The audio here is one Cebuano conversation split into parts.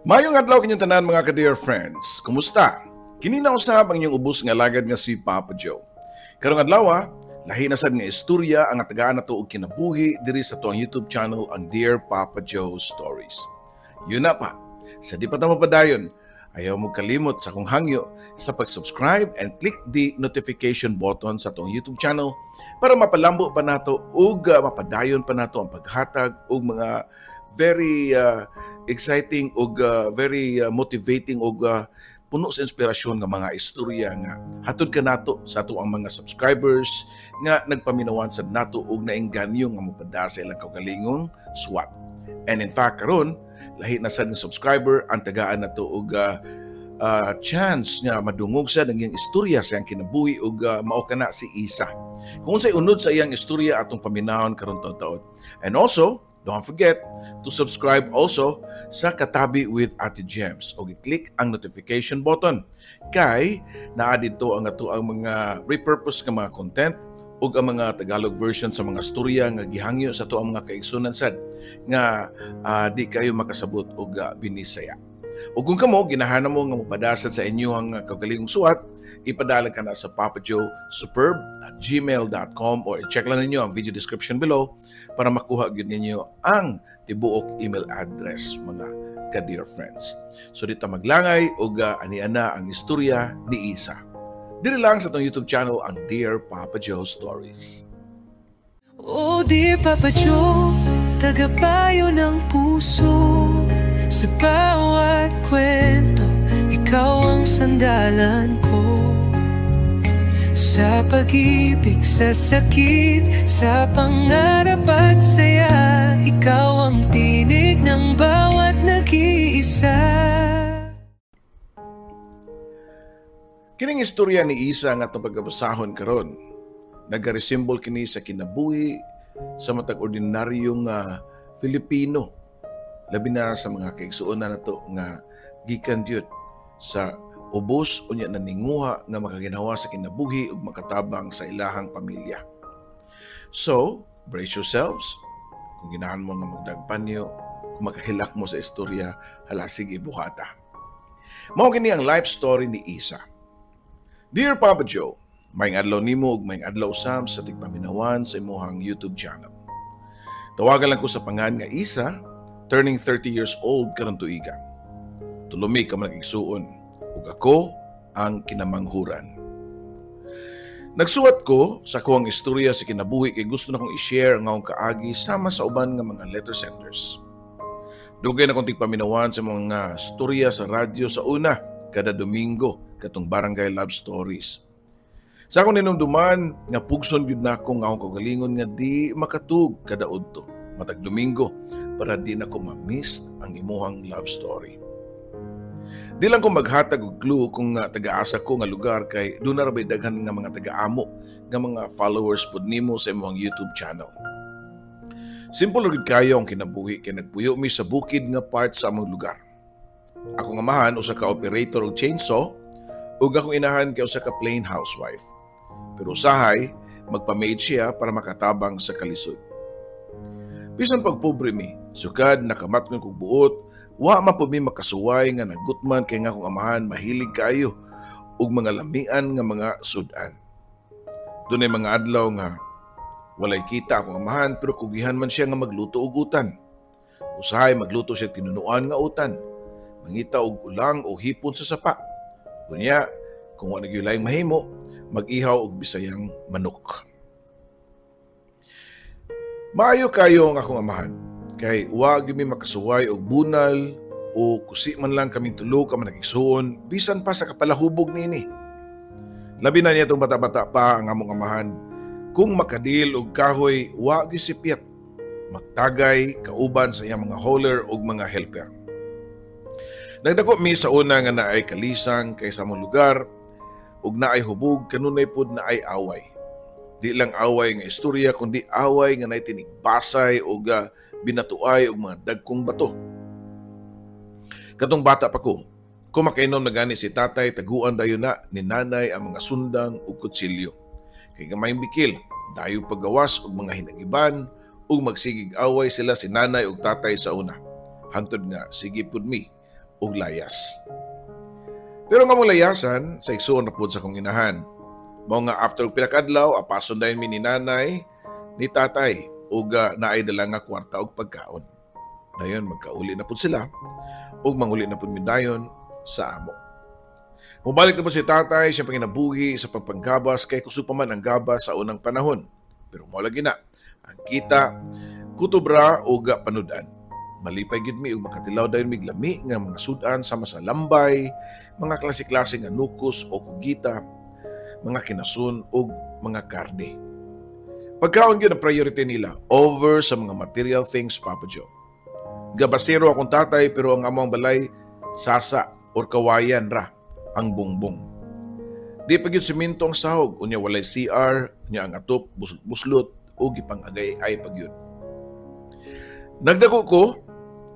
Maayong adlaw kinyong tanan, mga ka-dear friends. Kumusta? Kini na usab ang inyong ubos nga alagad nga si Papa Joe. Karong adlaw, lahi na sad nga istorya ang atagaan nato og kinabuhi diri sa atuang YouTube channel, ang Dear Papa Joe Stories. Yun na pa, sa di pa ta mapadayon, ayaw mo kalimot sa akong hangyo sa pag-subscribe and click the notification button sa atong YouTube channel para mapalambo pa nato ug mapadayon pa nato ang paghatag og mga very exciting ug very motivating ug puno sa inspirasyon nga mga istorya nga hatod kanato sa ato ang mga subscribers nga nagpaminawan sad nato ug naengganyo nga mopada sa ilang kaugalingong suwat. And in fact, karon lahi na sad nga subscriber ang tagaan nato og chance nga madungog sad ang iyang istorya sa iyang kinabuhi ug mao kana si Isa. Kung unsay unod sa iyang istorya, atong paminawon karon taud-taud. And also, don't forget to subscribe also sa Katabi with Ate Gems o i-click ang notification button kay naa didto ang ato ang mga repurpose nga mga content ug ang mga Tagalog version sa mga storya nga gihangyo sa ato ang mga kaigsunan sad nga di kayo makasabot og Binisaya. Ug kung kamo ginahanan mo nga mopadasad sa inyong kaugalingong suwat, ipadala ka na sa papajoesuperb@gmail.com or i-check lang ninyo ang video description below para makuha gyud ninyo ang tibuok email address, mga ka-dear friends. So di ta maglangay ug ania na ang istorya ni Isa. Diri lang sa atong YouTube channel, ang Dear Papa Joe Stories. Oh dear Papa Joe, tagapayo ng puso. Sa bawat kwento, ikaw ang sandalan ko. Sa pag-ibig, sa sakit, sa pangarap at saya, ikaw ang tinig ng bawat nag-iisa. Kining istorya ni Isa nga atong pagkabasahon karon, nagaresemble kini sa kinabuhi sa matag ordinaryong Filipino. Labi na sa mga kaigsuonan nato nga gikan gyud sa ubos unya naninguha nga makaginhawa sa kinabuhi ug makatabang sa ilahang pamilya. So, brace yourselves. Kung ginahan mo nga magdagpanyo, kung makahilak mo sa istorya, hala sige, buhata. Mao kini ang life story ni Isa. Dear Papa Joe, maayong adlaw nimo ug maayong adlaw usab sa tigpaminawan sa imuhang YouTube channel. Tawagan lang ko sa pangan nga Isa, turning 30 years old karon tuiga. Tulo mi ka mga igsuon ug ako ang kinamanghuran. Nagsuwat ko sa akuang istorya sa kinabuhi kay gusto na kong i-share ang akong kaagi sama sa uban nga mga letter senders. Dugay na kong tigpaminawan sa mga storya sa radyo sa una kada Domingo, katong Barangay Love Stories. Sa akong ninumduman nga pugson gyud nako nga akong kaugalingon nga di makatug kada udto matag Domingo para di nako ma-miss ang imuhang love story. Di lang ko maghatag og clue kung nga taga-asa ko nga lugar kay duna ra bay daghan nga mga taga-amo nga mga followers pud nimo sa imong YouTube channel. Simple ra gid kayo ang kinabuhi kay nagpuyo mi sa bukid nga part sa among lugar. Akong amahan usa ka operator og chainsaw ug akong inahan kay usa ka plain housewife. Pero usahay magpa-maid siya para makatabang sa kalisod. Bisan pagpobre mi, sukad nakamatngon kog buot, wa man pud mi makasuway nga nagutman kay nga akong amahan mahilig kaayo og mga lamian nga mga sudan. Dunay mga adlaw nga walay kita akong amahan pero kugihan man siya nga magluto og utan. Usahay magluto siya tinunuan nga utan. Mangita og ulang o hipon sa sapa. Unya, kung wa nagyulay mahimo, mag-ihaw og bisayang manok. Maayo kayo ang akong amahan kay wa gyud mi makasuway og bunal o kusi man lang kaming tulo ka managigsuon bisan pa sa kapalahubog niini. Labi na niya itong bata-bata pa ang among amahan. Kung makadil og kahoy, wa gyud sipyat. Magtagay kauban sa iyang mga hauler ug mga helper. Nagdako mi sa una nga naay kalisang kay sa among lugar ug naay hubog, kanunay pud naay away. Di lang away nga istorya kundi away nga naay tinigbasay ug binatuay og mga dagkong bato. Katong bata pa ko, kung makainom na gani si tatay, taguan dayon na ni nanay ang mga sundang ug kutsilyo. Kay gamayng bikil, dayo paggawas og mga hinagiban ug magsigig away sila si nanay ug tatay sa una. Hangtod nga sige pud mi ug layas. Pero nga mong layasan sa igsuon ra pud sa akong inahan. Mao nga after og pila ka adlaw, apason dayon mi ni nanay, ni tatay ug naay dala nga kwarta og pagkaon. Dayon magkauli na pud sila ug manguli na pud mi dayon sa amo. Mubalik na po si tatay siya panginabuhi sa pagpanggabas kay kusog pa man ang gabas sa unang panahon. Pero mo lagi na ang kita kutubra ug panudan. Malipay gid mi ug makatilaw dayon mig lami nga mga sudan sama sa lambay, mga klase-klase nga nukos o kugita, mga kinasun ug mga karne. Pagkaon gyud ang priority nila over sa mga material things, Papa Joe. Gabasero akong tatay, pero ang among balay sasa or kawayan ra ang bungbong. Di pa gyud simento ang sahog, unya walay CR, unya ang atop buslot o gipang-agay ay pa gyud. Nagdako ko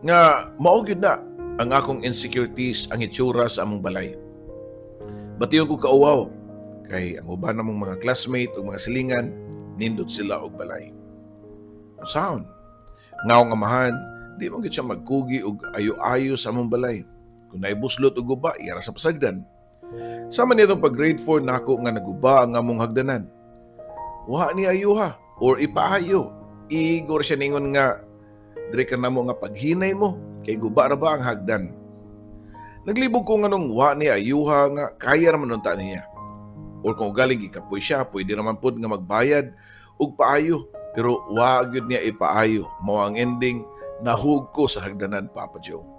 nga mao gyud na ang akong insecurities ang itsura sa among balay. Bation ko kauwaw kay ang uban namong mga classmate ug mga silingan nindot sila og balay. Unsaon? Nga akong amahan, di man gyud siya magkugi og ayo-ayo sa among balay. Kung naibuslot og guba, iyara sa pasagdan. Sama nitong pag grade 4 nako nga naguba ang among hagdanan. Wa ni ayuha or ipaayo. Igor siya ningon nga dire ka namo nga paghinay mo kay guba ra ba ang hagdan. Naglibog ko nganong wa ni ayuha nga kaya raman unta niya. Or kung ugaling gikapoy siya, pwede naman pod nga magbayad og paayo. Pero wa gyud niya ipaayo. Mao ang ending, nahug ko sa hagdanan, Papa Joe.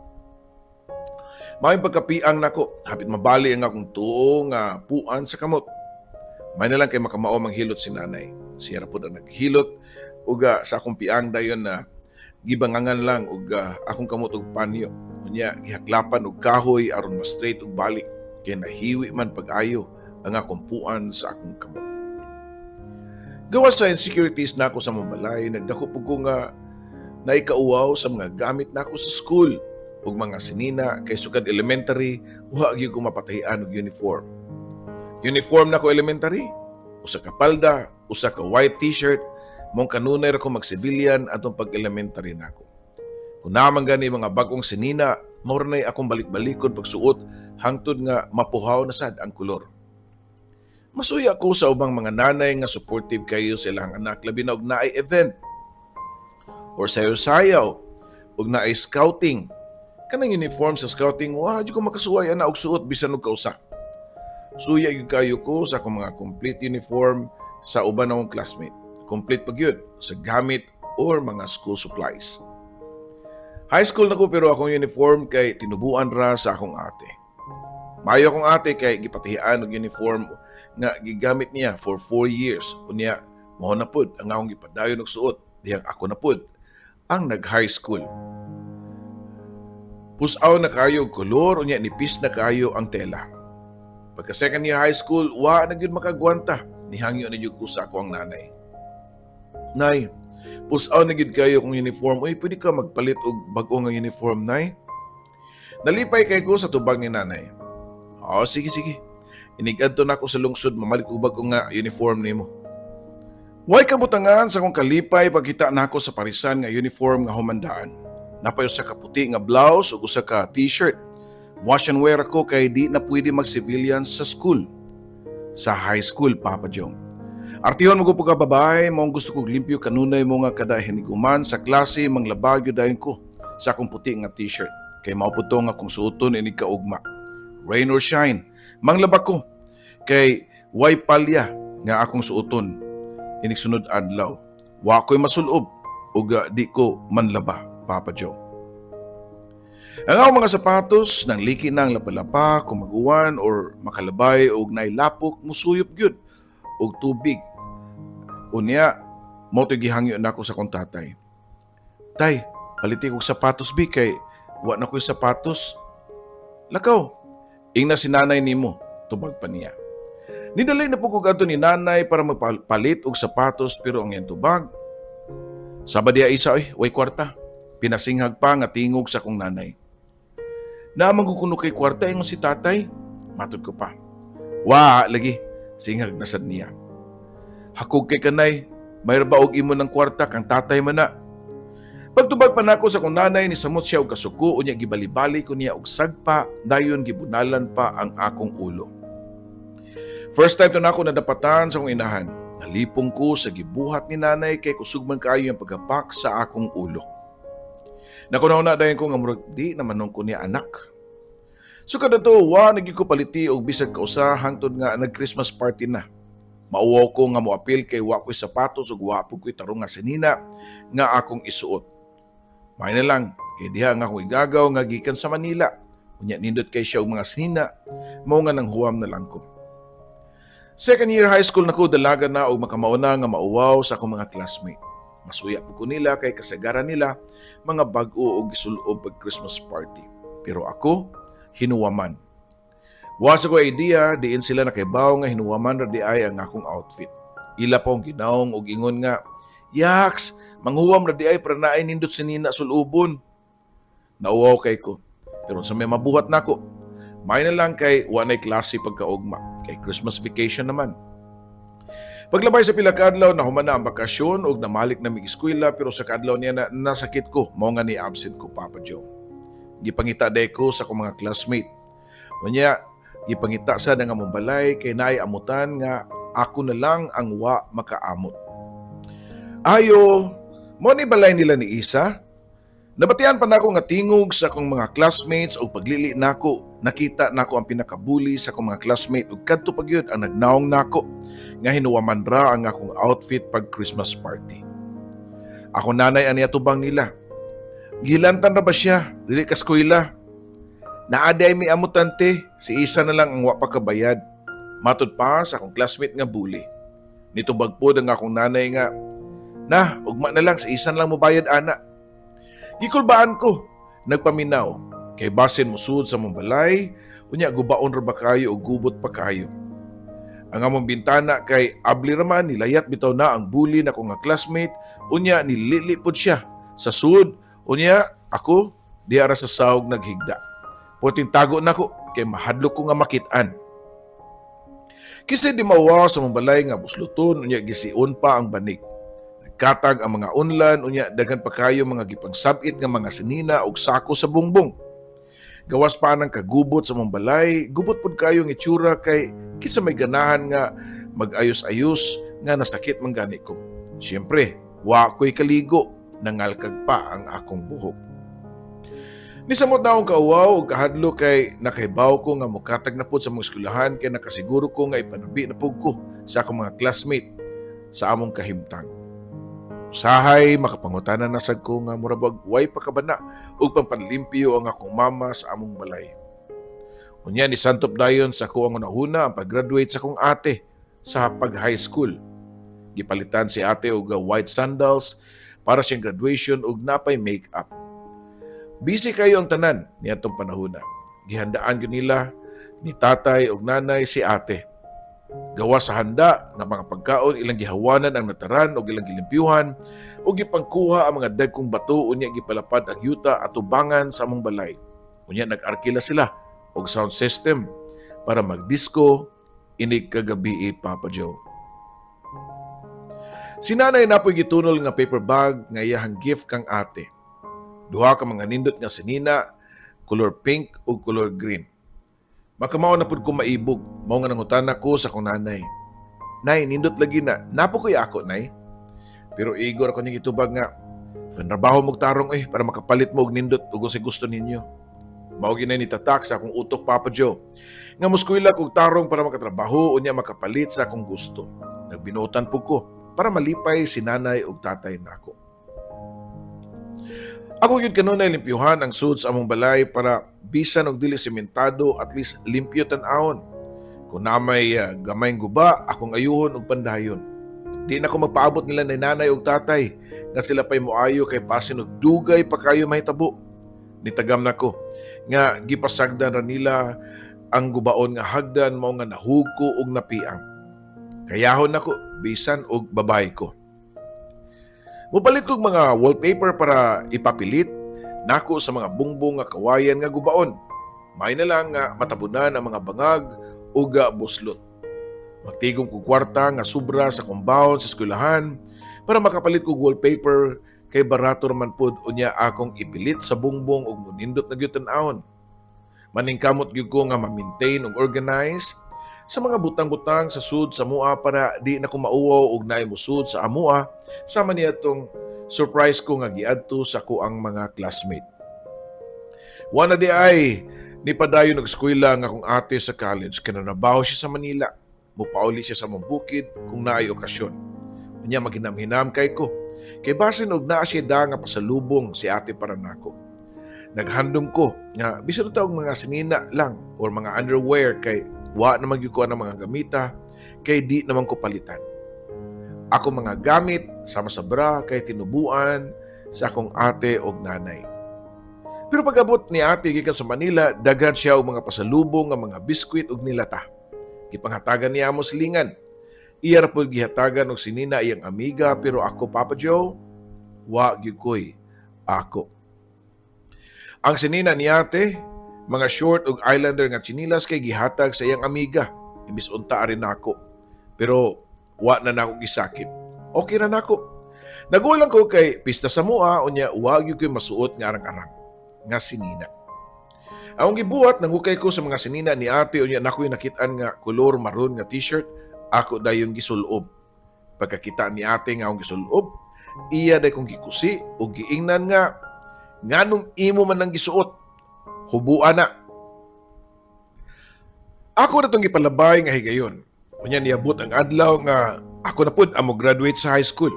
May pagkapiang nako, hapit mabali ang akong tuo nga puan sa kamot. May na lang kay makamao manghilot si nanay. Siya ra pod ang naghilot ug sa akong piang, dayon na gibangangan lang og akong kamot og panyo. Unya gihaklapan og kahoy aron ma straight og balik kay nahiwi man pag-ayo ang akong puan sa akong kamot. Gawas sa insecurities nako sa among balay, nagdako pud ko nga naikauwaw sa mga gamit nako sa school ug mga sinina kay sukad elementary wa gyud ko mapatahian og uniform. Uniform nako elementary, usa ka palda, usa ka white t-shirt, mong kanunay ra ko mag-civilian atong pag-elementary nako. Kung naman gani mga bag-ong sinina, mao ra nay akong balik-balikon pagsuot hangtod nga mapuhaw na sad ang kolor. Masuya ko sa ubang mga nanay nga supportive kayo sa ilang anak, labi na og naay event or sayaw-sayaw ug naay scouting. Kanang uniform sa scouting, wa jud ko makasuway ana og suot bisan og kausa. Suya gyud kayo ko sa akong mga complete uniform sa uban akong classmate. Complete pa gyud sa gamit or mga school supplies. High school na ko pero akong uniform kay tinubuan ra sa akong ate. Maayo akong ate kay gipatihian og uniform nga gigamit niya for 4 years. Unya, mao na pud ang akong gipadayon og suot dihang ako na pud ang nag-high school. Pusaw na kayo og kolor, unya nipis na kayo ang tela. Pagka second year high school, wa na gyud makagwanta. Nihangyo na gyud ko sa ako ang nanay. "Nay, pusaw na gyud kayo kong uniform. Uy, pwede ka magpalit og bag-o nga uniform, Nay?" Nalipay kay ko sa tubag ni nanay. "Oh, sige, sige. Inig-adto na ako sa lungsod, mamalit og bag-o nga uniform nimo." Way kabutangan sa akong kalipay pagkita nako sa parisan nga uniform nga humandaan. Napay usa ka puti nga blouse ug usa ka t-shirt. Wash and wear ako kay di na pwede mag-civilian sa school. Sa high school, Papa Jong. Artihon mo ko pagka babae, mao gusto kog limpyo kanunay mo nga kada hiniguman sa klase manglaba gyud dayon ko sa akong puti nga t-shirt. Kay mao pud to nga kung suoton inig kaugma. Rain or shine, manglaba ko. Kay way palya nga akong suoton inig sunod adlaw. Wa ko'y masulob ug di ko manlaba, Papa Joe. Ang akong mga sapatos nang liki na ang lapa-lapa kung mag-uwan or makalabay og nailapok, musuyop gyud og tubig. Unya, mao to'y gihangyo nako sa akong tatay. "Tay, paliti kog sapatos bi kay wa na ko'y sapatos." "Lakaw, ingna si nanay nimo," tubag pa niya. Nidalay na po ko adto ni nanay para magpalit og sapatos, pero ang iyang tubag, "Saba diha isa oy, way kwarta." Pinasinghag pa nga tingog sa akong nanay. "Naa man kuno kay kwarta, ingon si tatay," matod ko pa. "Wa lagi," singhag na sad niya. "Hakog kay kanay, may ba og imo ng kwarta kang tatay man na." Pagtubag pa nako sa akong nanay, nisamot siya og kasuko, unya gibalibali ko niya og sagpa, dayon gibunalan pa ang akong ulo. First time to nako nadapatan sa akong inahan. Nalipong ko sa gibuhat ni nanay kay kusog man kaayo ang paghapak sa akong ulo. Naghuna-huna dayon ko nga murag di naman nung ko niya anak. So kada to, wa na gyud ko paliti og bisag kausa hangtod nga nag-Christmas party na. Mauwaw ko nga moapil kay wa ko'y sapatos ug wa pud ko'y tarong nga sinina nga akong isuot. May na lang, kay diha nga akong igagaw nga gikan sa Manila. Unya nindot kay siya og mga sinina, mao nga nang huwam na lang ko. Second year high school na ko, dalaga na og makamauna nga mauwaw sa akong mga classmate. Masuya pud ko nila kay kasagaran nila mga bag-o og gisulob pag Christmas party. Pero ako, hinuwaman. Wa sa ko idea, diin sila nakaibaw nga hinuwaman ra di ay ang akong outfit. Ila pa akong ginaong og ingon nga, "Yaks, manghuwam ra di ay para naay nindot sinina sulubon." Nauwaw kay ko. Pero sa may mabuhat nako, may na lang kay wa nay klase pagkaugma, kay Christmas vacation naman. Paglabay sa pila ka adlaw, nahuman na ang bakasyon ug namalik na mig eskwela, pero sa kaadlaw niya na nasakit ko, mao nga ni absent ko, Papa Joe. Gipangita day ko sa akong mga classmate. Unya gipangita sa nga among balay kay naay amutan nga ako na lang ang wa makaamot. Ayo, mo ni balay nila ni Isa? Nabatian pa nako nga tingog sa akong mga classmates ug paglili nako, nakita nako ang pinakabuli sa akong mga classmate ug kadto pa gyud ang nagnaong nako nga hinuwaman ra ang akong outfit pag Christmas party. Ako nanay ani atubang nila. "Gilantan ra ba siya? Dili ka eskwela." "Naa diay mi amutan, te, si Isa na lang ang wa pa kabayad," matud pa sa akong classmate nga bully. Nitubag pod ang akong nanay nga, "Na, ugma na lang, si Isa na lang mobayad ana." Gikulbaan ko, nagpaminaw, kay basin musud sa among balay, unya gubaon ra ba kayo o gubot pa kayo. Ang among bintana kay abli ra man, nilayat bitaw na ang bully na nga classmate, unya nilili pod siya sa sud, unya ako diha ra sa sahog naghigda. Puting tago nako kay mahadlok ko nga makit-an. Kasi di mawa sa among balay nga busluton, unya gision pa ang banig. Nagkatag ang mga unlan, unya daghan pa kayo mga gipangsabit nga mga sinina og sako sa bungbong. Gawas pa nang kagubot sa among balay, gubot pud kayo ang itsura kay kinsa may ganahan nga mag-ayos-ayos nga nasakit man gani ko. Siyempre, wa ko'y kaligo, nangalkag pa ang akong buhok. Nisamot na akong kauwaw ug kahadlok kay nakaibaw ko nga mukatag na pud sa among eskwelahan kay nakasiguro ko nga ipanabi na pud ko sa akong mga classmate sa among kahimtang. Usahay makapangutana na sad ko nga mura bag way pakabana ug pampanlimpyo ang akong mama sa among balay. Unya ni santop dayon sa ako ang hunahuna ang pag-graduate sa akong ate sa pag high school. Gipalitan si ate og white sandals para siyang graduation ug napay make-up. Busy kayo ang tanan niadtong panahona. Gihandaan gyud nila ni tatay ug nanay si ate. Gawa sa handa nga mga pagkaon, ilang gihawanan ang nataran ug ilang gilimpyuhan ug gipangkuha ang mga dagkong bato, unya gipalapad ang yuta atubangan sa among balay. Unya nag-arkila sila og sound system para magdisco inig kagabi, Papa Joe. Si nanay napoy gitunol nga paper bag nga iyahang gift kang ate. Duha ka mga nindot nga sinina, color pink ug color green. Makamao na pud ko maibog, mao nga nangutana ko sa akong nanay. "Nay, nindot lagi na, napo ko'y ako, Nay?" Pero igor ako niyang gitubag nga, "Panrabaho mo'g tarong eh, para makapalit mo og nindot ug sa gusto ninyo." Mao ginay ni tatak sa akong utok, Papa Joe, nga muskwela kog tarong para makatrabaho unya makapalit sa akong gusto. Nagbinuotan pud ko para malipay si nanay ug tatay nako. Ako gyud kanunay limpyuhan ang sud sa among balay para bisan og dili sementado, at least limpyo tan-awon. Kung na may gamayng guba, akong ayuhon og pandayon. Di na ko magpaabot nila ni nanay ug tatay nga sila pa'y moayo kay basin og dugay pa kayo mahitabo. Nitagam nako nga gipasagdan ra nila ang gubaon nga hagdan, mao nga nahug ko og napiang. Kayahon nako bisan og babae ko. Mupalit kog mga wallpaper para ipapilit nako sa mga bungbong nga kawayan nga gubaon. May na lang nga matabunan ang mga bangag ug buslot. Magtigom kog kwarta nga sobra sa akong baon sa eskwelahan para makapalit kog wallpaper Kay barato raman pud, unya akong ipilit sa bungbong ug munindot na gyud tan-awon. Maningkamot gyud ko nga ma-maintain ug organize sa mga butang-butang sa sud sa mua para di na ko mauwaw og naay musud sa amua, sama niya tong surprise ko nga giadto sa ko ang mga classmate. Wa na diay ni padayon og eskwela nga akong ate sa college kay nanrabaho siya sa Manila. Mupauli siya sa among bukid kung naay okasyon. Unya maghinam-hinam kay ko. Kay basin og naa siya da nga pasalubong si ate para nako. Naghandom ko nga bisan ta og mga sinina lang or mga underwear kay wa na gyud ko ang mga gamita kay di naman ko palitan. Ako mga gamit sama sa bra kay tinubuan sa akong ate og nanay. Pero pag-abot ni ate gikan sa Manila, daghan siya og mga pasalubong nga mga biskwit ug nilata. Gipanghatagan niya amo silingan. Iya ra pud gihatagan og sinina iyang amiga, pero ako, Papa Joe, wa gyud koy ako. Ang sinina ni ate, mga short ug islander nga tsinilas kay gihatag sa iyang amiga. Imbis unta rin nako. Pero wa na nako gisakit. Okay ra nako. Nagulang ko kay pista sa mua, unya wa gyud koy masuot nga arang-arang nga sinina. Ang gibuhat, nangukay ko sa mga sinina ni ate, unya nakoy nakit-an nga kolor maroon nga t-shirt, ako dayong gisulob. Pagkakita ni ate nga akong gisulob, iya day kong gikusi ug giingnan nga, "Nganong imo man nang gisuot? Hubuan na." Ako na tong gipalabay nga higayon. Unya niabot ang adlaw nga ako na pud ang mo-graduate sa high school.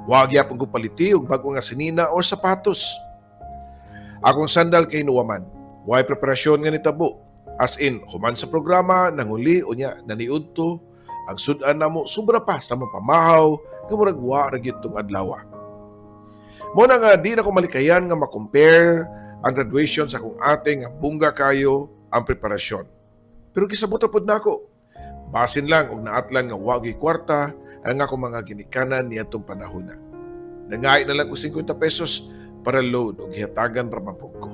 Wa gyapon ko paliti og bag-o nga sinina o sapatos. Akong sandal kay nuwaman. Way preparasyon nga nitabo. As in, human sa programa, nanguli, unya naniud to, ang sudan namo sobra pa sa mapamahaw, nga murag wa ra gyud tong adlaw. Mo na nga di na ko malikayan nga ma-compare ang graduation sa akong ate nga bungga kayo ang preparasyon. Pero gisabot ra pud nako. Basin lang og naatlan nga wa gyud kwarta ang akong mga ginikanan niadtong panahona. Nangay na lang ko 50 pesos para load og gihatagan ra man pud ko.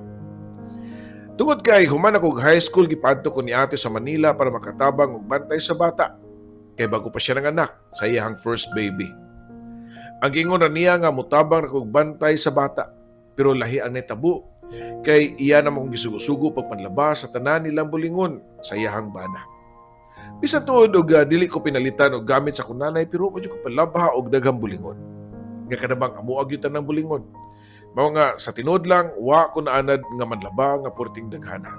Tungod kay human ako og high school, gipadto ko ni ate sa Manila para makatabang og bantay sa bata. Kay bago pa siya nanganak sa iyang first baby. Ang giingon ra niya nga mutabang ra kog bantay sa bata. Pero lahi ang nitabo kay iya naman kong gisugo-sugo pagpanlaba sa tanan nilang bulingon sa iyahang bana. Bisan tuod og dili ko pinalitan og gamit sa akong nanay, pero wa ko palabha og daghang bulingon. Nga kanabang amo gyud tanang bulingon. Mao nga sa tinuod lang, wa ko naanad nga manlaba nga purting daghana.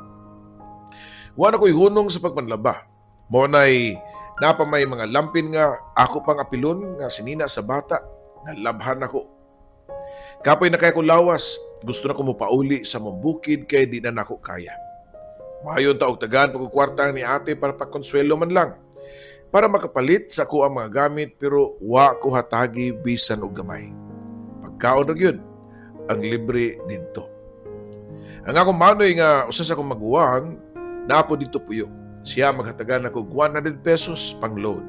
Wa na ko'y hunong sa pagpanlaba. Mao nay napa may mga lampin nga ako pang apilon nga sinina sa bata, nalabhan ako. Kapoy na kay ko lawas, gusto na ko mopauli sa mong bukid kay di na nako kaya. Mayon ta og tagaan pagkukwarta ni ate para pagkonsuelo man lang. Para makapalit sa ako ang mga gamit, pero wa ko hatagi bisan og gamay. Pagkaon ra gyud ang libre didto. Ang akong manoy nga usa sa akong maguwang naa po didto puyo. Siya maghatagan ako og 100 pesos pang load.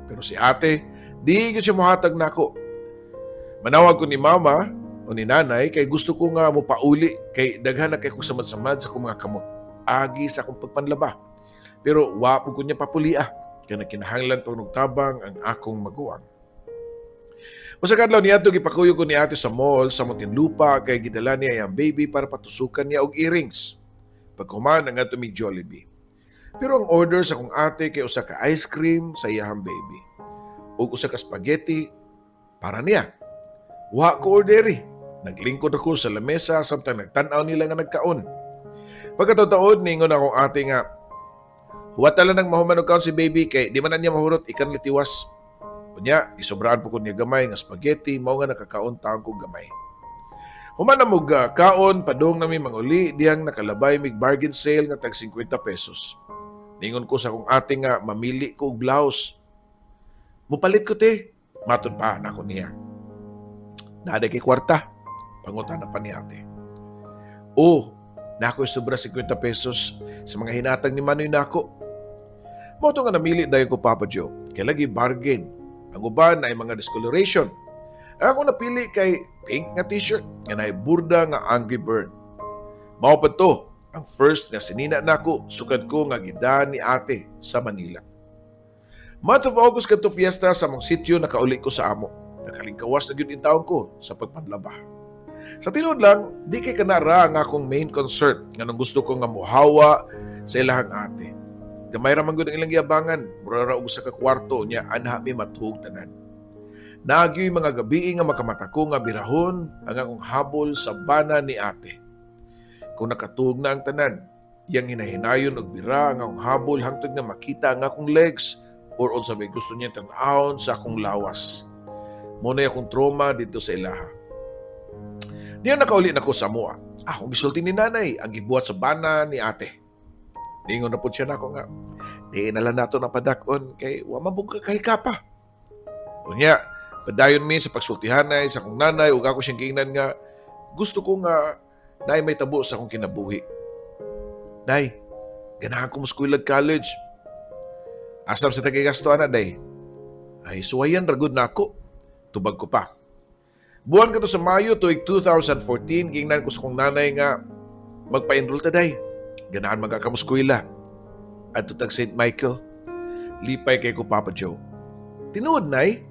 Pero si ate, di gyud siya mohatag nako. Manawag ko ni mama o ni nanay kay gusto ko nga mopauli kay daghan na kay ko samad-samad sa akong mga kamot. Agi sa akong pagpanlaba. Pero wa po ko niya papulia kay nagkinahanglan pag nagtabang ang akong maguwang. Usa ka adlaw niadto, gipakuyog ko ni ate sa mall sa Muntinlupa kay gidala niya ang baby para patusukan niya og earrings. Pagkuman, nangadto mig Jollibee. Pero ang order sa akong ate kay usa ka ice cream sa iyahang baby ug usa ka spaghetti para niya. Wa ko orderi. Naglingkod ako sa lamesa samtang nagtan-aw nila nga nagkaon. Pagkataod, ningon akong ate nga, "Huwat lang nang mahuman og kaon si baby kay di man na niya mahurot, ikan litiwas." Unya, isobraan po ko niya gamay nga spaghetti, mao nga nakakaon taon ko gamay. Human na mog kaon, padung nami manguli diyang nakalabay mig bargain sale nga tag 50 pesos. Ningon ko sa akong ate nga mamili ko og blouse. "Mupalit ko, te." Matod pa nako niya. "Naa kay kwarta?" Pangutana pa ni ate. "Oh, nako sobra 50 pesos sa mga hinatag ni Manoy nako." Mao to nga namili dayon ko, Papa Joe. Kay lagi bargain. Ang uban ay mga discoloration. Ang ako napili kay pink nga t-shirt nga naay burda nga Angry Bird. Mao pa to ang first nga sinina nako sukad ko nga gida ni ate sa Manila. Month of August kadto fiesta sa among sitio, nakauli ko sa amo. Nakalingkawas na gyud intawon ko sa pagpanlaba. Sa tinuod lang, di kay kanara ang akong main concern nganong gusto ko nga muhawa sa ilahang ate. Gamay ra man gud ang ilang giabangan, mura ra og usa ka kwarto nya anha mi matuog tanan. Naa gyoy mga gabi nga makamata ko nga birahon ang akong habol sa bana ni ate. Kung nakatuog na ang tanan, iyang hinahinayon og bira ang akong habol hangtod nga makita ang akong legs or unsa may gusto niya tan-awon sa akong lawas. Mao na akong trauma dito sa ilaha. Niya nakauli na ko sa amoa. Akong gisulti ni nanay ang gibuhat sa bana ni ate. Niingon na pud siya nako nga, "Di na lang nato na padak-on kay wa man pud kay kapa." Unya, padayon mi sa pagsultihanay sa akong nanay ug ako siyang giingnan nga gusto ko nga naay may tabo sa akong kinabuhi. "Nay, ganahan ko mo college." "Asam sa tagay gasto ana, day?" "Ay, suwayan ra gud nako," tubag ko pa. Buwan kato sa Mayo tuig 2014, giingnan ko sa akong nanay nga magpa-enroll ta, day. Ganahan man ka moskwela. Adto tag St. Michael. Lipay kay ko, Papa Joe. "Tinuod, nay?"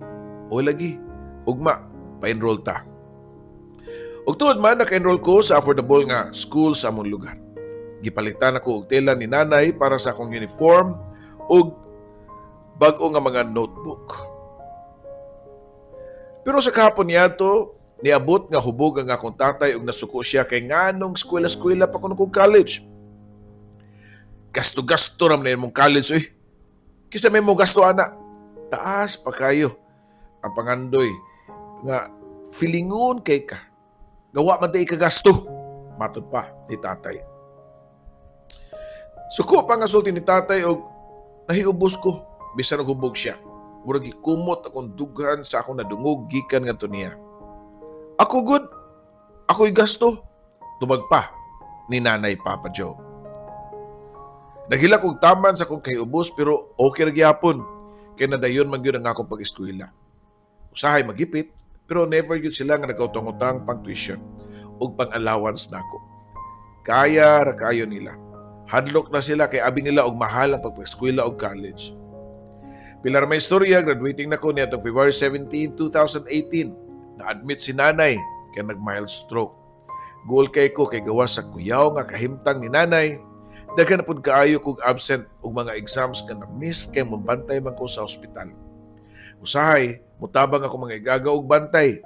"O lagi. Ugma, pa-enroll ta." Ug tuod man, naka-enroll ko sa affordable nga school sa among lugar. Gipalitan ako og tela ni nanay para sa akong uniform ug bag-o nga mga notebook. Pero sa kahapon niadto, niabot nga hubog ang akong tatay ug nasuko siya kay nganong eskwela-eskwela pa kuno kog college. "Gasto-gasto ra man imong college oy. Kinsa may mo gasto ana? Taas pa kayo ang pangandoy nga feelingon kay ka. Gawa man tay kagasto," matod pa ni tatay. Suko pa nga sulti ni tatay og nahiubos ko bisan naghubog siya. Murag gikumot akong dughan sa akong nadungog gikan ngadto niya. "Ako gud, ako'y gasto," tubag pa ni nanay, Papa Joe. Naghilak og taman sa akong kahiubos pero okay ra gyapon kay nadayon man gyud ang akong pag-eskwela. Usahay magipit pero never gyud sila nga nagkautang-utang pang tuition ug pang allowance nako. Kaya ra kayo nila. Hadlok na sila kay abi nila og mahal ang pagpa-eskwela og college. Pila ra may istorya, graduating na ko niadtong February 17, 2018. Na-admit si nanay kay nag-mild stroke. Guol kay ko kay gawas sa kuyaw nga kahimtang ni nanay, daghan na pud kaayo kog absent og mga exams nga na-miss kay mobantay man ko sa ospital. Usahay, mutabang ako mga igagaw og bantay.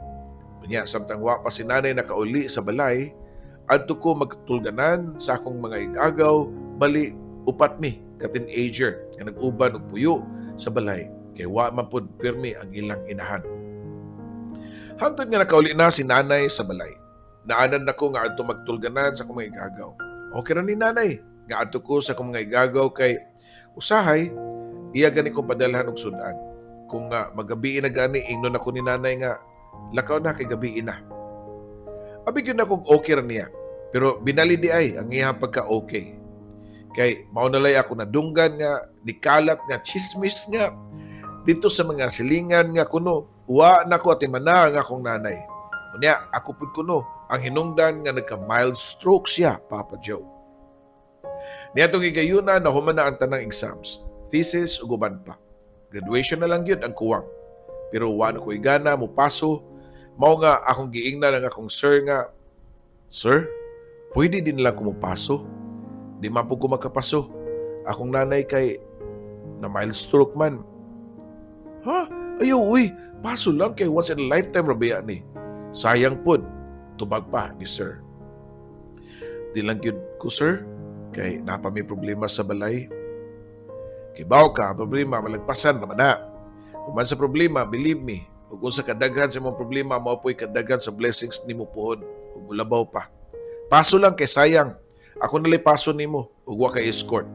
Unya, samtang wa pa si nanay nakauli sa balay, adto ko magtulganan sa akong mga igagaw, bali upat mi ka teenager nga nag-uban og puyo sa balay kay wa man pud pirmi ang ilang inahan. Hangtod nga nakauli na si nanay sa balay. Naanad nako nga adto magtulganan sa akong mga igagaw. Okay ra ni nanay nga adto ko sa akong mga igagaw kay usahay iya gani kong padalhan og sudan. Kung nga magabii na gani, ingnon ako ni nanay nga lakaw na kay gabii na. Abi gyud na kog okay ra niya. Pero binali di ay ang iyang pagka okay. Kay mao na lay ako nadunggan nga nikalat nga chismis nga dito sa mga silingan nga kuno wa na ko atimana ang akong nanay. Unya, ako pud kuno ang hinungdan nga nagka mild stroke siya, Papa Joe. Niadtong higayuna, nahuman na ang tanang exams, thesis ug uban pa. Graduation na lang gyud ang kuwang. Pero wa na ko gana mupaso, mao nga akong giingnan ang akong sir nga, "Sir, pwede din lang ko mupaso. Di man po ko makapaso. Akong nanay kay na mild stroke man." "Ha? Ayaw, uy, paso lang kay once in a lifetime ra baya ni. Sayang pod," tubag pa ni sir. "Di lang gyud ko, sir, kay naa pa may problema sa balay." "Kibaw ka, problema, malagpasan naman na. Human sa problema, believe me, ug unsa kadaghan sa imong problema, mao po'y kadaghan sa blessings nimo puhon, ug mulabaw pa. Paso lang kay sayang. Ako nalay paso nimo ug wa kay escort."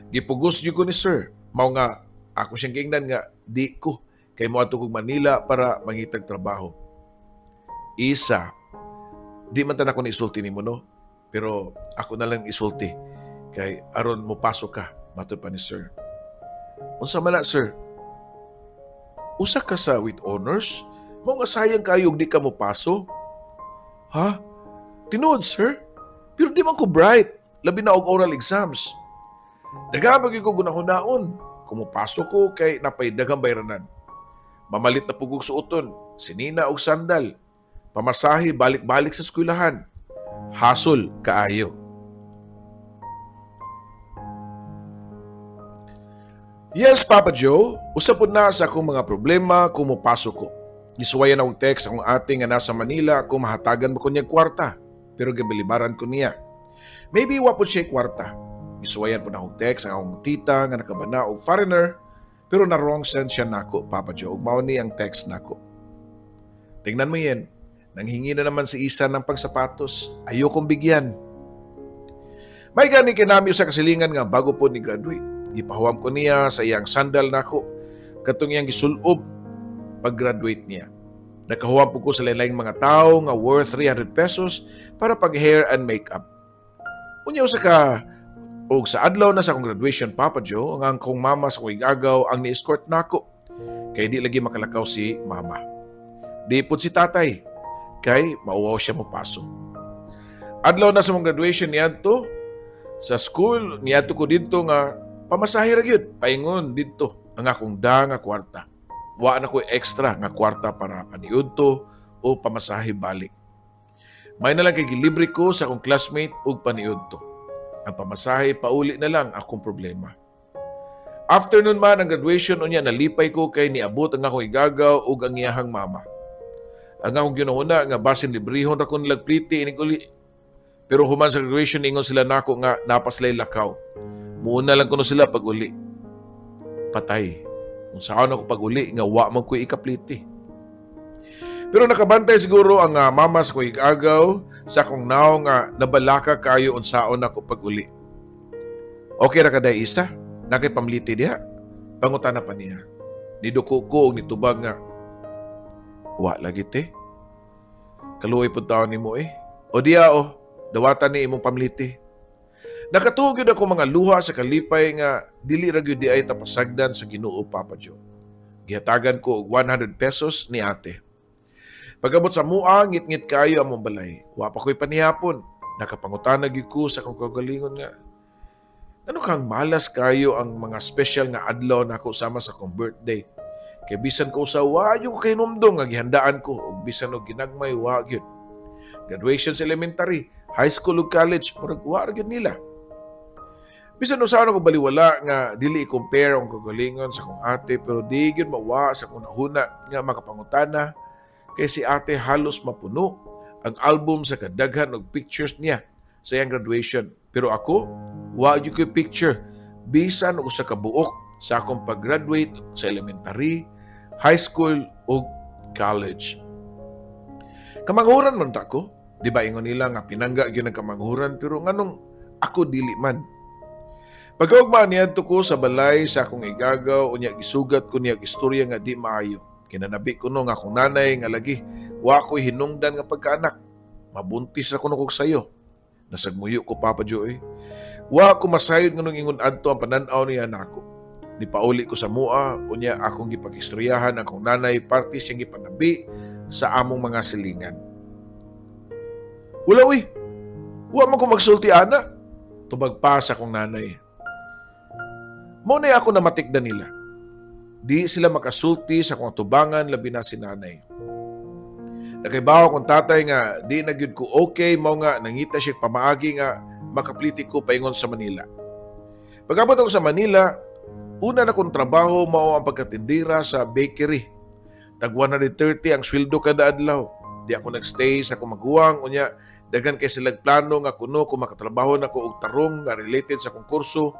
Gipugos gyud ko ni sir. Mao nga ako siyang giingnan nga di ko kay moadto kog Manila para mangitag trabaho. "Isa, di man tan ako ni isulti nimo, no? Pero ako na lang isulti kay aron mo paso ka," matod pa ni sir. "Unsa man na, sir?" "Usa ka sa with honors, mao nga sayang kayo og di ka mo paso." "Ha? Tinuod, sir? Pero di man ko bright, labi na og oral exams." Daghan gyud ko gunahunaon. Kung mopaso ko kay napay daghang bayranan. Mamalit na pud kog suoton, sinina og sandal. Pamasahe balik-balik sa eskwelahan. Hasol kaayo. Yes, Papa Joe, usa pud na sa akong mga problema kung mopasok ko. Gisuwayan akong text akong ate nga nasa Manila kung mahatagan ba ko niya kwarta, pero gibilibaran ko niya. Maybe wa pud siya kwarta. Gisuwayan pud akong text ang akong tita nga nakabana og foreigner, pero na wrong send siya nako, Papa Joe, ug mao ni ang text nako. Tingnan mo yan, nanghingi na naman si Isa ng pagsapatos. Ayokong bigyan. May gani kinami sa kasilingan nga bago po ni graduate. Gipahuwam ko niya sa iyang sandal nako katong iyang gisulob pag-graduate niya. Nakahuwam po ko sa lain mga tao nga worth 300 pesos para pag hair and makeup. Unya usa ka og sa adlaw na sa akong graduation, Papa Joe, ang akong mama sa akong igagaw ang ni-escort nako. Kay di lagi makalakaw si mama. Di pud si tatay kay mauwaw siya mopasok. Adlaw na sa mong graduation niadto sa school, niadto ko didto nga pamasahe ra gyud paingon didto ang akong da nga kwarta. Wa na ko extra nga kwarta para paniudto o pamasahe balik. May na lang kay gilibre ko sa akong classmate og paniudto. Ang pamasahe pauli na lang akong problema. Afternoon man ang graduation, unya nalipay ko kay niabot ang akong igagaw ug ang iyahang mama. Ang akong ginahuna nga basin librehon ra ko nilag pliti inig uli. Pero human sa graduation, ingon sila nako nga napaslay lakaw. Muuna lang kuno sila pag uli. Patay. Kung saan ako pag uli nga wa man ko ikapliti. Pero nakabantay siguro ang mama sa akong igagaw sa akong naong nga nabalaka kayo unsaon ako pag uli. "Okay ra ka day, Isa? Nakay pamliti diha?" pangutana pa niya. Niduko ko og nitubag nga, "Wa lagi, te. Kaluoy pud taon nimo eh. O diya oh, dawatan ni imong pamliti." Nakatuo gyud ako mga luha sa kalipay nga dili ra gyud di ay tapasagdan sa Ginoo, Papa Joe. Gihatagan ko og 100 pesos ni ate. Pag-abot sa mua, ngit-ngit kayo among balay. Wa pa ko'y panihapon. Nakapangutana gyud ko sa akong kaugalingon nga, ano kang malas kayo ang mga special nga adlaw nako sama sa akong birthday. Kay bisan ko sa wa ko kahinumdom nga gihandaan ko ug bisan og ginagmay wa gyud. Graduation sa elementary, high school ug college, murag wa ra gyud nila. Bisan usahan ako baliwala nga dili i-compare ang kagalingon sa akong ate, pero di gyud mawa sa akong nahuna nga makapangutana kay si ate halos mapuno ang album sa kadaghan og pictures niya sa iyang graduation. Pero ako, wa gyud ko'y picture bisan og usa ka buok sa akong pag-graduate sa elementary, high school ug college. Kamanghuran man ta ko. Di ba ingon nila nga pinangga gyud ang kamanghuran, pero nganong ako dili man? Pagkaugma, niadto ko sa balay sa akong igagaw, unya gisugat ko niya og istorya nga di maayo. Kinanabi ko no nga akong nanay nga lagi wa ko'y hinungdan nga pagkaanak. Mabuntis ra kuno kog sayo. Nasagmuyo ko, Papa Joe. Wa ko masayod nganong ingon adto ang panan-aw niya nako. Nipauli ko sa mua, unya akong gipag-istoryahan akong nanay parte siyang gipanabi sa among mga silingan. "Wala uy, wa man ko magsulti ana," tubag pa sa akong nanay. Mao na ako namatikdan nila. Di sila makasulti sa akong tubangan, labi na si nanay. Nakaibaw akong tatay nga di na gyud ko okay, mao nga nangita siya pamaagi nga makapliti ko paingon sa Manila. Pag-abot ako sa Manila, una na kong trabaho mao ang pagkatindira sa bakery. Tag 130 ang sweldo kada adlaw. Di ako nagstay sa akong maguwang, unya daghan kay silag plano nga kuno kung makatrabaho na ko og tarong nga related sa akong kurso,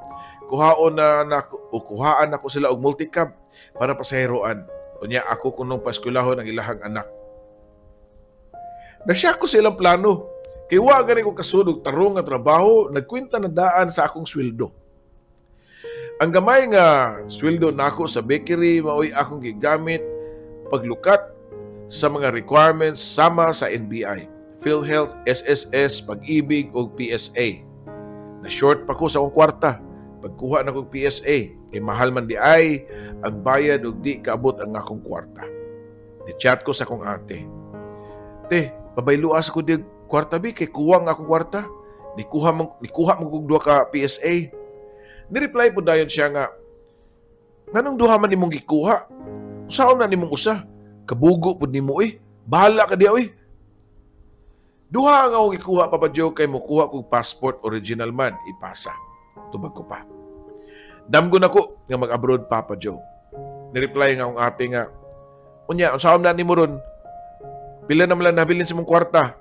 kuhaon na nako o kuhaan nako sila og multicab para pasaheroan. Unya ako kunong paeskwelahon ang ilahang anak. Nasya ko sa ilang plano. Kay wa gani ko kasud og tarong nga trabaho, nagkwenta na daan sa akong sweldo. Ang gamay nga sweldo nako sa bakery maoy akong gigamit paglukat sa mga requirements sama sa NBI, PhilHealth, SSS, Pag-ibig ug PSA. Na short pa ko sa akong kwarta pagkuha na kog PSA kay mahal man di ay ang bayad ug di kaabot ang akong kwarta. Ni-chat ko sa akong ate. "Te, pabayloa sa ko dig kwarta bi kay kuwang akong kwarta. Nikuha mo kog duha ka PSA." Ni-reply po dayon siya nga, "Nganong duha man imong gikuha? Unsaon na nimong usa? Kabugo pud nimo eh. Bahala ka diha oy. Duha ang akong gikuha, Papa Joe, kay mukuha kog passport, original man ipasa. Tubag ko pa. Damgo nako nga mag-abroad, Papa Joe. Ni-reply nga akong ate nga, "Unya, unsaon na nimo ron? Pila na man lang nabilin sa imong kwarta?"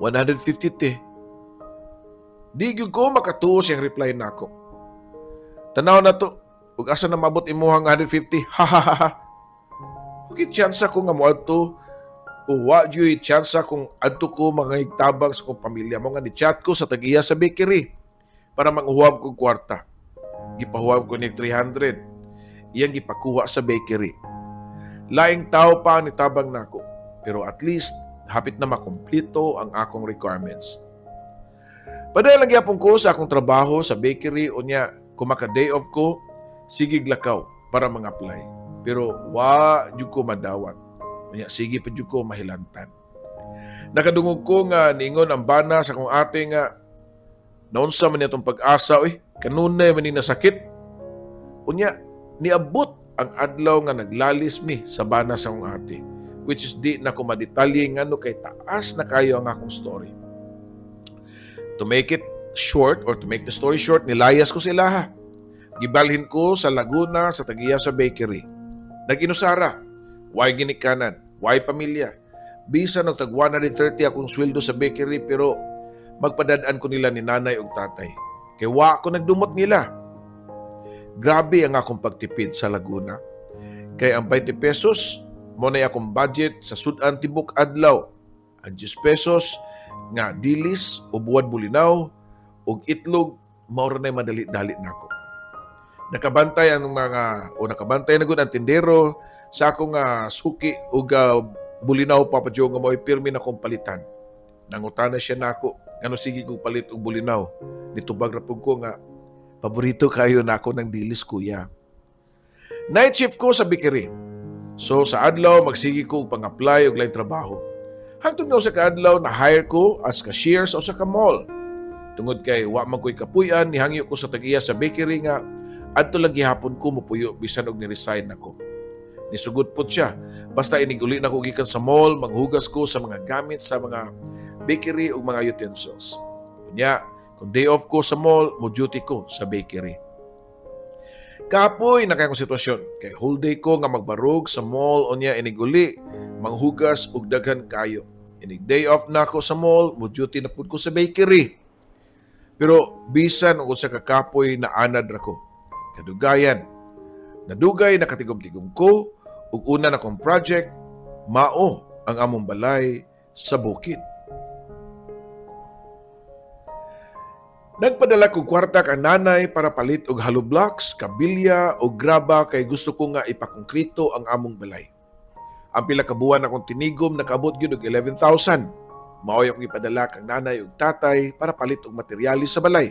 "150 te." Di gyud ko makatuo siyang reply nako. "Tanaw na to, ug asa na maabot imuhang 150? Ha ha ha ha." Ug tsansa ko nga moadto o wa gyud tsansa kung adto ko mga tabang sa akong pamilya mo nga ni-chat ko sa tag-iya sa bakery para manguhuam kog kwarta. Gipahuam ko ni 300. Iyang gipakuha sa bakery. Laing tao pa ang nitabang nako. Pero at least hapit na makumplito ang akong requirements. Padayon lang gyapon ko sa akong trabaho sa bakery, unya kung maka day off ko, sige lakaw para mga-apply. Pero wa jud ko madawat. Unya sige pa jud ko mahilantan. Nakadungog ko nga niingon ang bana sa akong ate nga naunsa man niya tong pag-asa oy, kanunay man ni nasakit. Unya niabot ang adlaw nga naglalis mi sa bana sa akong ate, which is di na ko madetalye ngano kay taas na kayo ang akong story. To make it short or to make the story short, nilayas ko sila ha. Gibalhin ko sa Laguna sa tagiya sa bakery. Nag-inusara, way ginikanan, way pamilya. Bisan og tag 130 akong sweldo sa bakery, pero magpadadaan ko nila ni nanay ug tatay. Kay wa ko nagdumot nila. Grabe ang akong pagtipid sa Laguna. Kay ang 20 pesos, mao na akong budget sa sudan tibok adlaw. Ang 10 pesos nga dilis o buwad bulinaw ug itlog, mao ra nay madali-dali nako. Nakabantay ang mga o nakabantay na gud ang tindero sa akong suki ug bulinaw, Papa Joe, nga mao'y pirmi na akong palitan. Nangutana siya nako ngano sige kog palit og bulinaw. Nitubag ra pud ko nga paborito kayo nako ng dilis, kuya. Night shift ko sa bakery. So sa adlaw magsige ko og pang-apply og laing trabaho. Hangtod nga usa ka adlaw na hire ko as cashier sa usa ka mall. Tungod kay wa man ko'y kapuy-an, nihangyo ko sa tag-iya sa bakery nga adto lang gihapon ko mopuyo bisan og ni-resign nako. Nisugod pod siya. Basta inig-uli na ko gikan sa mall, manghugas ko sa mga gamit sa mga bakery ug mga utensils. Unya, kung day off ko sa mall, mo duty ko sa bakery. Kapoy na kay akong sitwasyon. Kay whole day ko nga magbarog sa mall, unya inig-uli, manghugas og daghan kayo. Inig day off na ako sa mall, mo duty na pud ko sa bakery. Pero bisan og usa ka kapoy na anad ra ko. Kadugayan, nadugay nakatigom-tigom ko ug una na kong project mao ang among balay sa bukid. Nagpadala kog kwarta kang nanay para palit og hollow blocks, kabilya o graba kay gusto ko nga ipakongkrito ang among balay. Ang pila ka buwan akong tinigom, nakaabot gyud og 11,000. Maoy akong ipadala kang nanay ug tatay para palit og materyales sa balay.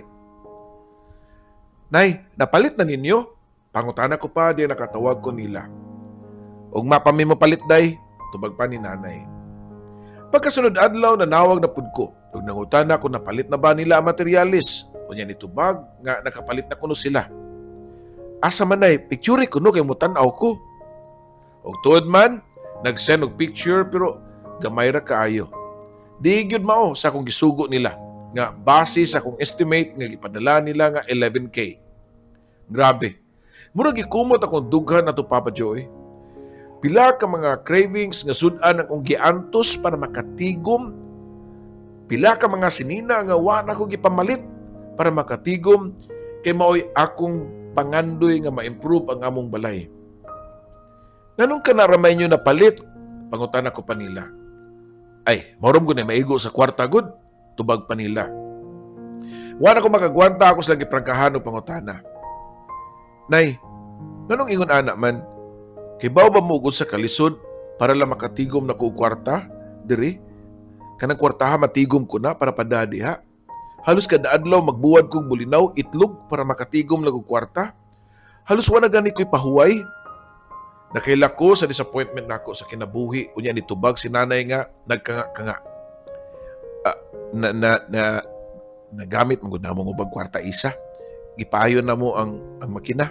"Nay, napalit na ninyo?" Pangutana ko pa di nakatawag ko nila. "Ugma pa mi mopalit, day," tubag pa ni nanay. Pagkasunod adlaw, nanawag na pud ko ug nangutana kung napalit na ba nila ang materyales. Unya nitubag nga nakapalit na kuno sila. "Asa man, nay? Picture kuno kay mutan-aw ko." Og tuod man, nag-send og picture pero gamay ra kaayo. Di gyud mao sa akong gisugo nila nga base sa akong estimate nga gipadala nila nga 11K. Grabe. Murag gikumot akong dughan ato, Papa Joey. Pila ka mga cravings nga sudan akong giantos para makatigom. Pila ka mga sinina nga wa na ko gipamalit para makatigom kay maoy akong pangandoy nga ma-improve ang among balay. "Nganong kana ra may inyo napalit?" Pangutana ko pa nila. "Ay, mao ra man gud na maigo sa kwarta gud," tubag pa nila. Wa na ko makagwanta, ako sa giprangkahan og pangutana. "Nay, nganong ingon ana man? Kibaw ba mo sa kalisod para lang makatigom na ko og kwarta diri? Kanang kwartaha matigom ko na para pada diha. Halos kada adlaw magbuwad kog bulinaw, itlog para makatigom lang og kwarta. Halos wala gani ko'y pahuway." Nakaila ko sa disappointment nako sa kinabuhi, unya nitubag si nanay nga nagkanga-kanga. "Ah, na nagamit mo gud namo ubang kwarta, Isa. Gipayo na mo ang makina."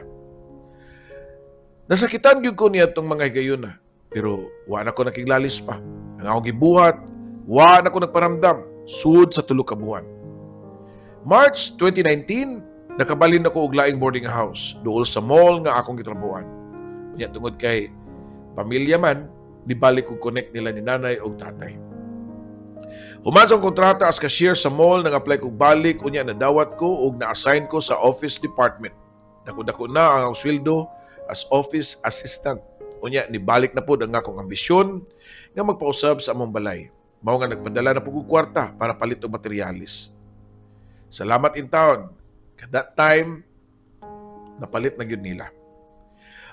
Nasakitan gyud ko niadtong mga higayuna, pero wa na ko nakiglalis pa. Ang akong gibuhat, wa na ko nagparamdam sud sa 3 ka buwan. March 2019, nakabalin ako og laing boarding house duol sa mall nga akong gitrabuhan. Unya tungod kay pamilya man, nibalik og connect nila ni nanay og tatay. Human sa akong kontrata as cashier sa mall, nang-apply kog balik, unya nadawat ko og na-assign ko sa office department. Dako-dako na ang akong sweldo as office assistant. Unya nibalik na pod ang akong ambisyon nga magpausab sa among balay. Mao nga nagpadala na pud kog kwarta para palit og materialis. Salamat in town. Kada time, napalit na gyud nila.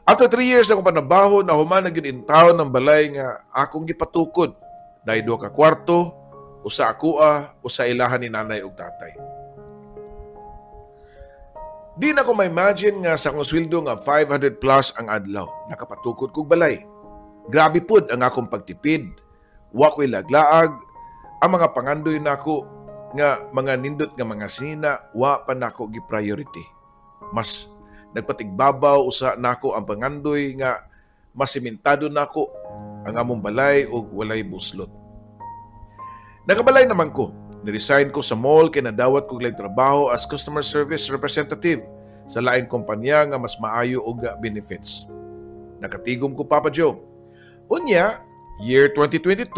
After 3 years na akong panabaho, nahuman na gyud in town ang balay nga akong gipatukod. Naay duha ka kwarto, usa akoa, usa ilahan ni nanay ug tatay. Di na ko ma-imagine nga sa akong sweldo nga 500 plus ang adlaw, nakapatukod kog balay. Grabe pud ang akong pagtipid. Wa ko'y laglaag. Ang mga pangandoy nako nga mga nindot nga mga sinina, wa pa nako gi-priority. Mas nagpatigbabaw usa nako ang pangandoy nga masimentado nako ang among balay ug walay buslot. Nakabalay naman ko. Niresign ko sa mall kay nadawat ko laing trabaho as customer service representative sa laing kumpanya nga mas maayo og benefits. Nakatigom ko, Papa Joe. Unya, year 2022,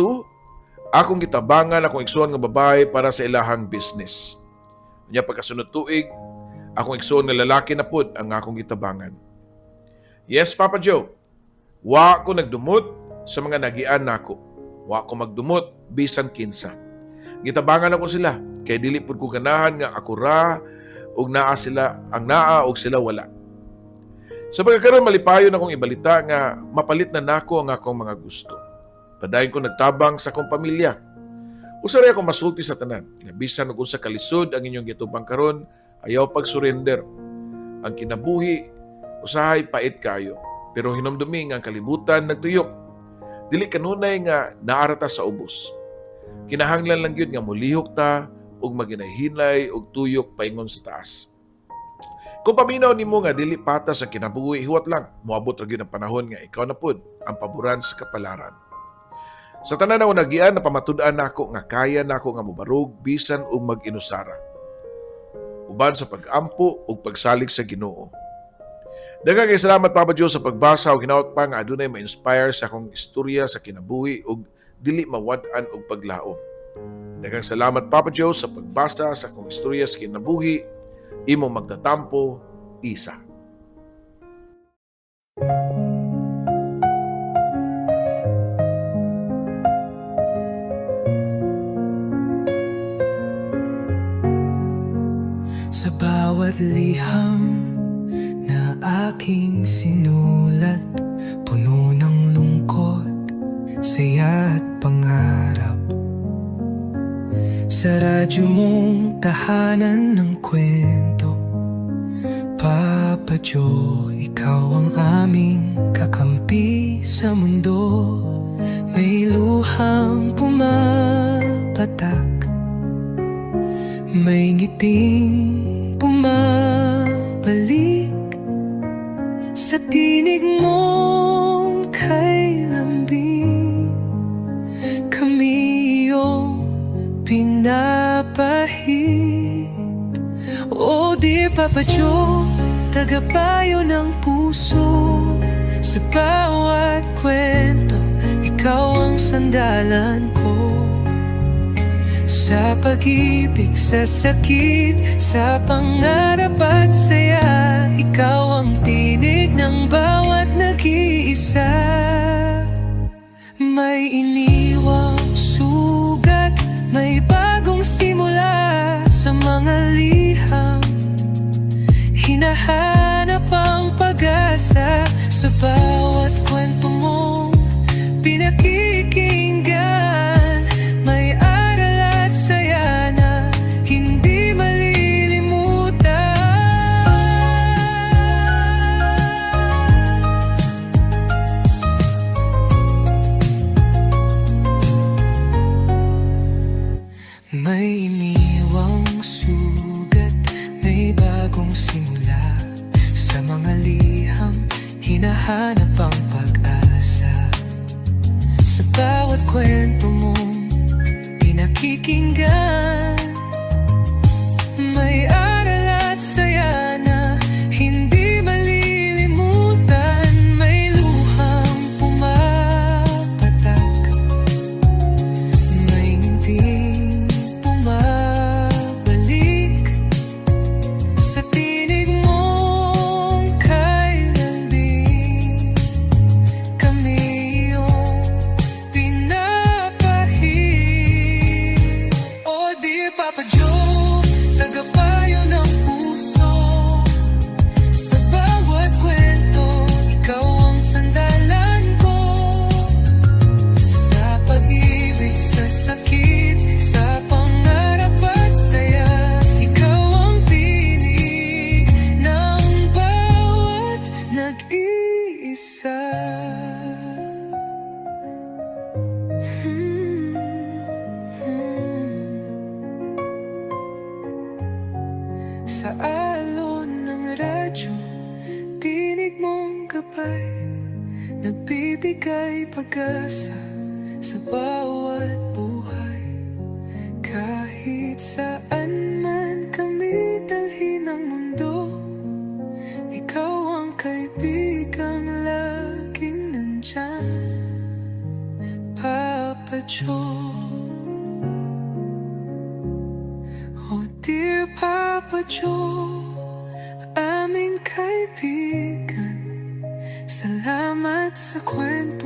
akong gitabangan akong igsuon nga babae para sa ilahang business. Unya pagkasunod tuig, akong igsuon nga lalaki na pud ang akong gitabangan. Yes, Papa Joe. Wa ko nagdumot sa mga nagian nako. Wa ko magdumot bisan kinsa. Gitabangan ako sila kay dili pud ko ganahan nga ako ra og naa sila ang naa og sila wala. Sa pagkakaroon, malipayon akong ibalita nga mapalit na nako ang akong mga gusto. Padayon ko nagtabang sa akong pamilya. Usa ray ako masulti sa tanan nga bisan og unsa kalisod ang inyong gitubang karon, ayaw pag-surrender. Ang kinabuhi usahay pait kayo, pero hinumdumi nga ang kalibutan nagtuyok. Dili kanunay nga naa ra ta sa ubos. Kinahanglan lang gyud nga molihok ta ug maginay-hinay og tuyok paingon sa taas. Kung paminaw nimo nga dili patas ang kinabuhi, huwat lang, moabot ra gyud ang panahon nga ikaw na pud ang paboran sa kapalaran. Sa tanan na nagian, napamatud-an nako nga kaya nako nga mobarog bisan og mag-inusara. Uban sa pag-ampo ug pagsalig sa Ginoo. Daghang kay salamat, Papa Joe, sa pagbasa ug hinaot pa nga adunay ma-inspire sa akong istorya sa kinabuhi ug dili mawad-an og paglaom. Daghang salamat, Papa Joe, sa pagbasa sa akong istorya sa kinabuhi. Imong magtatampo, Isa. Sa bawat liham na aking sinulat, puno ng lungkot, saya at pangarap. Sa radyo mong tahanan ng kwento, Papa Joe, ikaw ang aming kakampi sa mundo. May luhang pumapatak, may ngiting bumabalik. Sa tinig mong kay lambing, kami iyong pinapahid. Oh dear Papa Joe, tagapayo ng puso. Sa bawat kwento, ikaw ang sandalan ko. Sa pag-ibig, sa sakit, sa pangarap at saya, ikaw ang tinig ng bawat nag-iisa. May iniwang sugat, may bagong simula. Sa mga liham, hinahanap ang pag-asa. Sa bawat kwento mong pinakikinggan, may aral at saya na hindi malilimutan. May iniwang sugat, may bagong simula. Sa mga liham, hinahanap ang pag-asa. Sa bawat kwento mong pinakikinggan, may aral at saya na hindi malilimutan. May luhang pumapatak, may ngiting bumabalik. Sa tinig mong kay lambing, kami iyong pinapahid. Oh dear Papa Joe, tagapayo ng puso. Sa bawat kwento, ikaw ang sandalan ko. Sa pag-ibig, sa sakit, sa pangarap at saya, ikaw ang tinig ng bawat nag-iisa. Sa alon ng radyo, tinig mong gabay, nagbibigay pag-asa sa bawat buhay. Kahit saan man kami dalhin ng mundo, ikaw ang kaibigang laging nandyan, Papa Joe. Oh dear Papa Joe, aming kaibigan, salamat sa kwento.